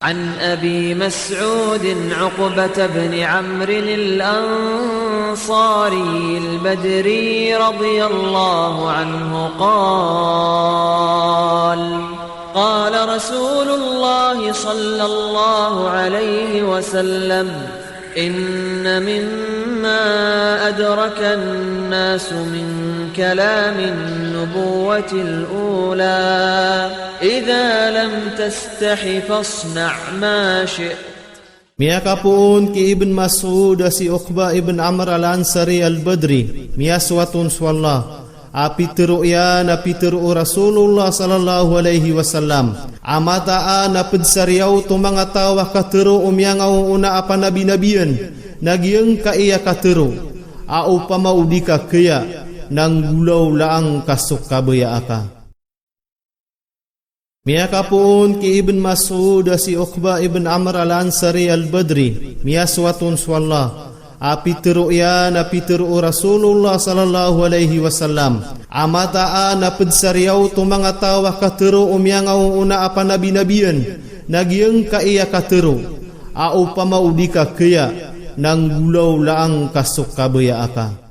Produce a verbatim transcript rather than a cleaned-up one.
عن أبي مسعود عقبة بن عمرو الأنصاري البدري رضي الله عنه قال: قال رسول الله صلى الله عليه وسلم: إن مما أدرك الناس من كلام النبوة الأولى: إذا لم تستح فاصنع ما شئت. Miyakapoon ki Ibn Mas'ud a si Uqbah ibn Amr al-Ansari al-Badri, miyasoat on so Allah, a pitero iyan a pitero o Rasulullah sallallahu alaihi wasallam a mataan a ped sa riyaot o manga taw a katero o miyangaoona a panabinabian, na giyangkai a katero a opama o di ka kaya, na nggolaola angka so kabayaa ka. Miyakapoon ki Ibn Mas'ud a si Uqbah ibn Amr al-Ansari al-Badri, miyasoat on so Allah, a pitero iyan a pitero o Rasulullah sallallahu alaihi wasallam a mataan a ped sa riyaot o manga taw a katero o miyangaoona a panabinabian, na giyangkai a katero a opama o di ka kaya, na nggolaola angka so kabayaa ka.